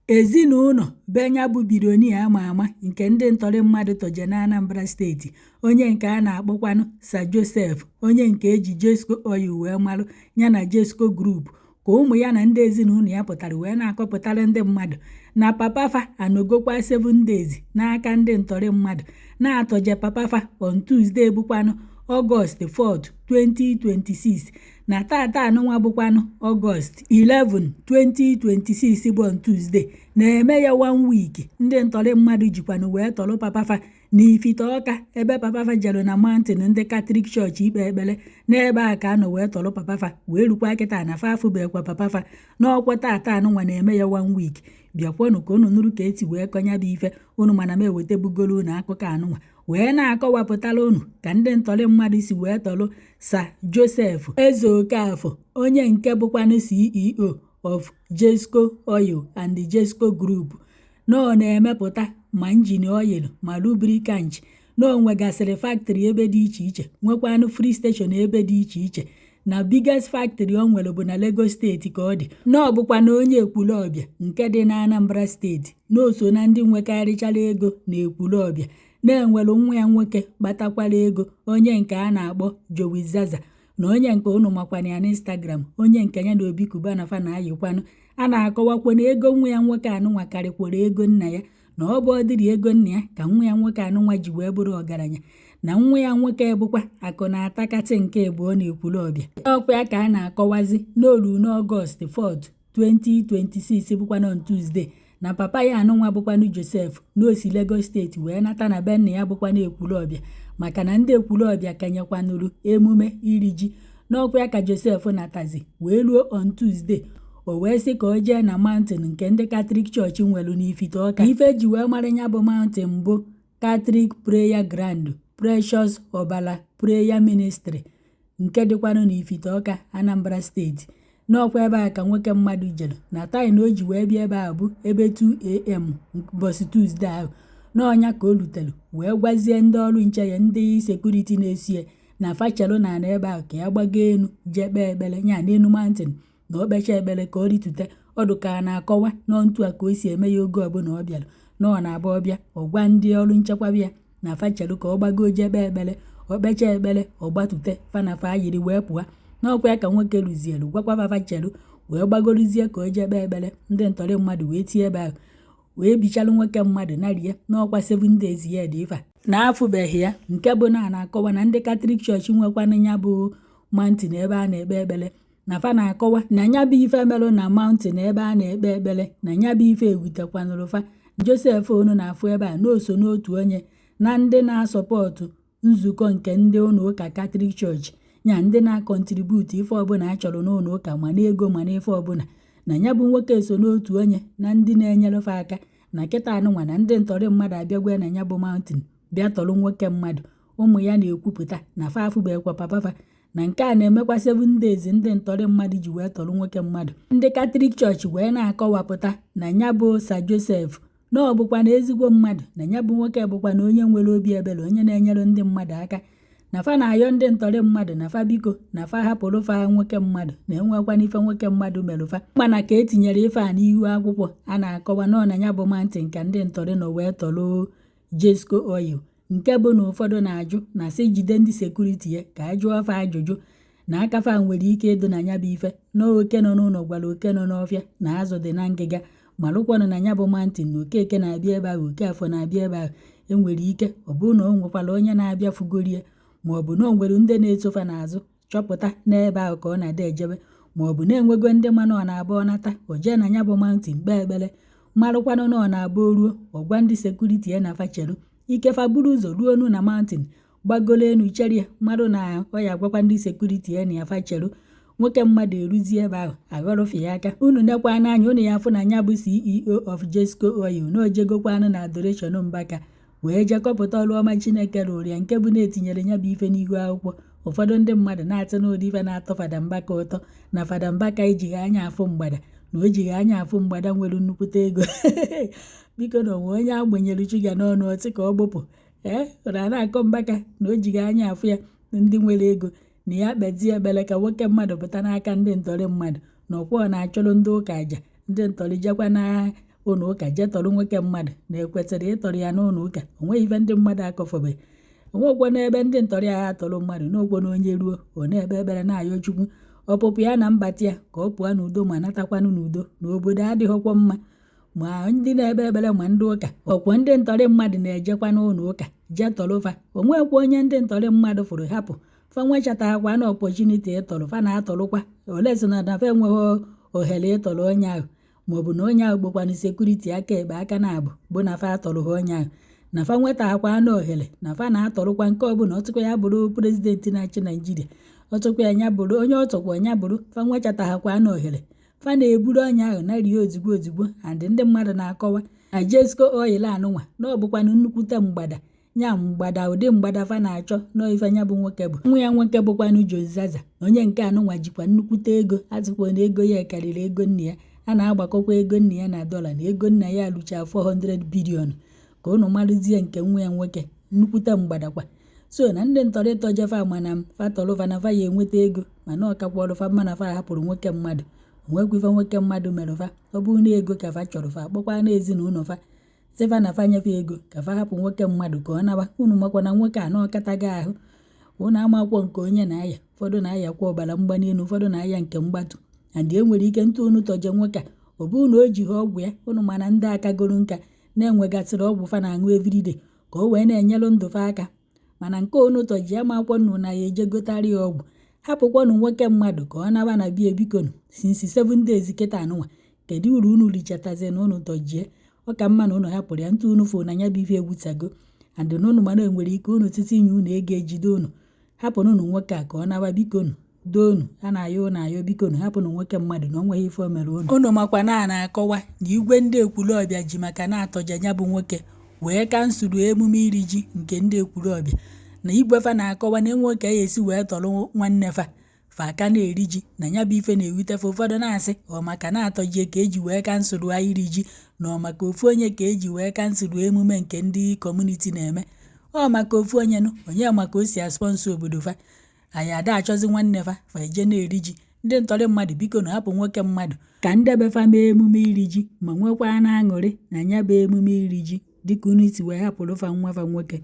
Ezinụlọ be ya bụ billionaire ama ama nke ndị ntọrị mmadụ tọje na Anambra Steeti, onye nke a na-akpọkwanụ Sir Joseph, onye nke eji Jesco Oil wee marụ, ya na Jesco Group, ka ụmụ ya na ndị ezinụlọ ya pụtara wee na-akọpụtara ndị mmadụ na papa fa anọgokwa 7 days n'aka ndị ntọrị mmadụ na-atọje papa fa on Tuesday, bụkwanụ Ọgọst 4, 2026, na tata anụnwa bụkwanụ Ọgọst 11, 2026, bụ on Tuesday na-eme ya one week ndị ntọrị mmadụ jikwanụ wee tọrọ papa fa n'Ifite Ọka, ebe papa fa jere na mountain ndị Catholic Church ikpe ekpere. N'ebe a ka anọ wee tọrọ papa fa, wee rukwa kịta na fa afụbekwa papa fa. N'ọkwa tata anụnwa na-eme ya one week. Bịakwanụ ka unu nụrụ ka esi wee kọnya bụ ife unu, mana m ewetabugoro unu akụkọ anụnwa wee na-akọwapụtara unu ka ndị ntọrị mmadụ si wee tọrọ Sir Joseph Eze Okafor, onye nke bụkwanụ CEO of Jesco Oil and Jesco Group, na ọ na-emepụta ma engine oil ma lubricant, na o nwegasịrị factory ebe dị iche iche, nwekwanụ filling station ebe dị iche iche, na biggest factory o nwere bụ na Lagos Steeti ka ọ dị, na ọ bụkwa na onye Ekwulọbịa nke dị na Anambra Steeti, na o so na ndị nwekarịchara ego na Ekwulọbịa, na-enwere nwa ya nwoke kpatakwara ego, onye nke a na-akpọ Jowi Zaza, na onye nke unu makwana ya n'Instagram, onye nke ya na Obi Cubana fa na-ayịkwanụ. A na-akọwakwa na ego nwa ya nwoke anụnwa karịkwara ego nna ya, na ọ bụ ọdịrị ego nna ya ka nwa ya nwoke anụnwa ji wee bụrụ ọgaranya, na nwa ya nwoke bụkwa akụ na-atakatị nke abụọ na Ekwulọbịa. Ọkwa ya ka a na-akọwazi n'olu n'Ọgọst 4, 2026, bụkwanụ on Tuesday, na papa ya anụnwa bụkwanụ Joseph na o si Lagos Steeti wee nata na be nna ya bụkwanụ Ekwulọbịa, maka na ndị Ekwulọbịa kenyekwanụrụ emume iri ji. N'ọkwa ya ka Joseph natazi wee ruo on Tuesday, o wee sị ka o jee na mountain nke ndị Catholic Church nwere n'Ifite Ọka. Ife eji wee mara ya bụ mountain bụ Catholic Prayer Ground Precious Ọbara Prayer Ministry, nke dịkwanụ n'Ifite Ọka, Anambra Steeti. N'ọkwa ebe a ka nwoke mmadụ jere na time o ji wee bịa ebe a bụ ebe 2 a.m. ụbọchị Tuesday ahụ. N'ọnya ka o rutere wee gwazie ndị ọrụ nche ya, ndị security na-esie, na fachelụ na ana ebe ahụ ka ya gbago enu jee kpee ekpere nya n'enu mountain, na o kpechaa ekpere ka ọ ritute. Ọdụ ka a na-akọwa nọ ntu a ka o si eme ya oge ọbụla ọ bịara, na ọ na-abụ ọbịa, ọ gwa ndị ọrụ nchekwa ya na fachelụ ka ọ gbago jee kpee ekpere, o kpechaa ekpere, ọ gbatute fa na fa yiri wee pụọ. N'ọkwa ya ka nwoke ruzielu gwakwa fa fachelụ wee gbagorozie ka o jee kpee ekpere, ndị ntọrị mmadụ wee tie ebe ahụ wee bichalụ nwoke mmadụ narie. N'ọkwa 7 days ya dị ife a na-afụbeghị ya, nke bụ na a na-akọwa na ndị Catholic Church nwekwanụ ya bụ mountain ebe a na-ekpe ekpere, na fa na-akọwa na ya bụ ife merụ na mountain ebe a na-ekpe ekpere, na ya bụ ife ewutekwanụrụ fa. Joseph onu na-afụ ebe a na o so n'otu onye na ndị na-asupport nzukọ nke ndị ụlọ ụka Catholic Church ya, ndị na-acontribute ife ọbụla a chọrọ n'ụlọ ụka, ma n'ego ma n'ife ọbụla, na ya bụ nwoke so n'otu onye na ndị na-enyere fa aka. Na kịta anụnwa na ndị ntọrị mmadụ abịagwa na ya bụ mountain bịa tọrọ nwoke mmadụ. Ụmụ ya na-ekwupụta na fa afụbeghịkwa papa fa, na nke a na-emekwa 7 days ndị ntọrị mmadụ ji wee tọrọ nwoke mmadụ. Ndị Catholic Church wee na-akọwapụta na ya bụ Sir Joseph na ọ bụkwa na ezigbo mmadụ, na ya bụ nwoke bụkwa na onye nwere obi ebere, onye na-enyere ndị mmadụ aka, na fa na-ayọ ndị ntọrị mmadụ na fa biko, na fa hapụrụ fa nwoke mmadụ, na enwekwana ife nwoke mmadụ merụ fa. Mana ka etinyere ife a n'ihu akwụkwọ, a na-akọwa na ọ na ya bụ mountain ka ndị ntọrị nọ wee tọrọ Jesco Oil, nke bụ na ụfọdụ na-ajụ na sị jide ndị security ya ka a jụọ fa ajụjụ, na aka fa nwere ike ịdụ na ya bụ ife, na oke nọ n'ụlọ gwara oke nọ n'ọfịa na azụ dị na ngịga. Malụkwanụ na ya bụ mountain na Okeke na-abịa ebe ahụ, Okafọ na-abịa ebe ahụ, enwere ike ọ bụrụ na o nwekwara onye na-abịa fugorie, ma ọ bụ na o nwere ndị na-esofa n'azụ chọpụta n'ebe ahụ ka ọ na-ada ejebe, ma ọ bụ na-enwego ndị mana ọ na-abụ ọ nata, o jee na ya bụ mountain kpee ekpere. Marụkwanụ na ọ na-abụ o ruo, ọ gwa ndị security ya na fa cheru ike, fa buru ụzọ ruo nu na mountain, gbagoro enu chere ya, marụ na ọ ya agwakwa ndị security ya na ya fa cheru. Nwoke mmadụ eruzie ebe ahụ, aghọrọfe ya aka. Unu nekwa n'anya unu ya afụ na ya bụ CEO of Jesco Oil na ojegokwanụ na adoration Mbaka wee jekọpụta ọrụ ọma Chineke rụrụ ya, nke bụ na-etinyere ya bụ ife n'ihu akwụkwọ. Ụfọdụ ndị mmadụ na-atị n'ụdị ife na-atọ Fada Mbaka ụtọ, na Fada Mbaka ejighị anya afụ mgbada, na o jighị anya afụ mgbada nwere nnukwute ego. Biko, na onwe onye agbanyere shuga n'ọnụ ọtị ka ọ gbụpụ ee na na-akọ Mbaka na o jighị anya afụ ya ndị nwere ego, na ya kpezie ekpere ka nwoke mmadụ pụta n'aka ndị ntọrị mmadụ, na ọkwa ọ na-achụrụ ndị ụka àjà, ndị ntọrị jekwa na Ụlọ ụka jee tọrọ nwoke mmadụ na ekwesịrị ịtọrọ ya n'ụlọ ụka. O nweghị ife ndị mmadụ akọfọbe. Onwekwa n'ebe ndị ntọrị agha atọrọ mmadụ n'okwo na onye ruo ọ na-ekpe ekpere na-ayọ Chukwu ọpụpụ ya na mbata ya ka ọ pụọ n'udo ma natakwanụ n'udo, na obodo adịghịkwa mma. Ma ndị na-ekpe ekpere ma ndị ụka, ọkwọ ndị ntọrị mmadụ na-ejekwa n'ụlọ ụka jee tọrọ fa. Onwekwa onye ndị ntọrị mmadụ fụrụ hapụ fa nwechatakwa na opportunity ịtọrọ fa, na-atọrọkwa ole si na fa enweghị ohere ịtọrọ onye ahụ, maọbụ na onye ahụ gbokwanụ security aka ekpe aka na-abụ bụ na fa atọrọ ha onye ahụ, na fa nwetakwa na ohere na fa na-atọrọkwa nke ọbụla. Ọtụkwa ya bụrụ president na-achị Naijiria, ọtụkwa ya nya bụrụ onye ọtụkwa ya bụrụ, fa nwechataghakwa na ohere, fa na-eburu onye ahụ narie ozugbo ozugbo. And ndị mmadụ na-akọwa na Jesco Oil anụnwa na ọ bụkwanụ nnukwute mgbada nya mgbada, ụdị mgbada fa na-achọ n'ife nya bụ nwoke bụ nwa ya nwoke bụkwanụ John Zaza. Onye nke anụnwa jikwa nnukwute ego, azụkwa na ego ya karịrị ego nna ya. A na-agbakọkwa ego nna ya na dọla, na ego nna ya lụcha 400 billion, ka unu marụzie nke nwa ya nwoke nnukwute mgbadakwa. So na ndị ntọrị tọjefa mana fa tọrọfa na fa ya enweta ego, mana ọ kakwọrọ fa mma na fa hapụrụ nwoke mmadụ. Onwekwa ife nwoke mmadụ mere fa. Ọ bụrụ na ego ka fa chọrọ, fa akpọkwa na ezinụlọ fa, sị fa na fa nyefe ego ka fa hapụ nwoke mmadụ ka ọ naba. Unu makwa na nwoke a na ọkatago ahụ. Unu amakwọ nke onye na-aya. Ụfọdụ na-ayakwa ọbara mgbali elu, ụfọdụ na-aya nke mgbatu, and e nwere ike ntụ unu tọje nwoke a, ọ bụrụ na o ji ha ọgwụ ya. Unu mana ndị akagoro nka na-enwegasịrị ọgwụ fa na-aṅụ everyday ka o wee na-enyelụ ndụ fa aka, mana nke unu tọji ya makwọ nnu na ya eje gotara ya ọgwụ. Hapụkwanụ nwoke mmadụ ka ọ naba na bie, bikonu. Since 7 days kịta anụnwa, kedu uru unu richatazi na unu tọjie? Ọ ka mma na unu hapụrụ ya ntụ unu fụ na ya bụ ife egwutago, and na unu mana enwere ike unu titi inye unu ego ejide unu. Hapụnụ nwoke a ka ọ naba, bikonu, doonu. A na-ayọ unu ayọ, bikonu, hapụnụ nwoke mmadụ na o nweghị ife o mere unu. Unu makwa na a na-akọwa na igwe ndị Ekwulọbịa ji maka na-atọje ya bụ nwoke wee cancel emume iri ji nke ndị Ekwulọbịa, na igwe fa na-akọwa na enwe ka ya esi wee tọrọ nwanne fa, fa aka na-eri ji, na ya bụ ife na-ewute fa. Ụfọdụ na-asị ọ maka na-atọjie ka eji wee cancel iri ji, na ọ maka ofu onye ka eji wee cancel emume nke ndị community na-eme. Ọ maka ofu onye nụ onye maka o si asponsor obodo fa, anyị ada achọzi nwanne fa, fa eje na-eri ji. Ndị ntọrị mmadụ, biko na hapụ nwoke mmadụ ka ndebe fa mee emume iri ji ma nwekwa na aṅụrị na ya bụ emume iri ji, dịka unu si wee hapụrụ fa nwa fa nwoke.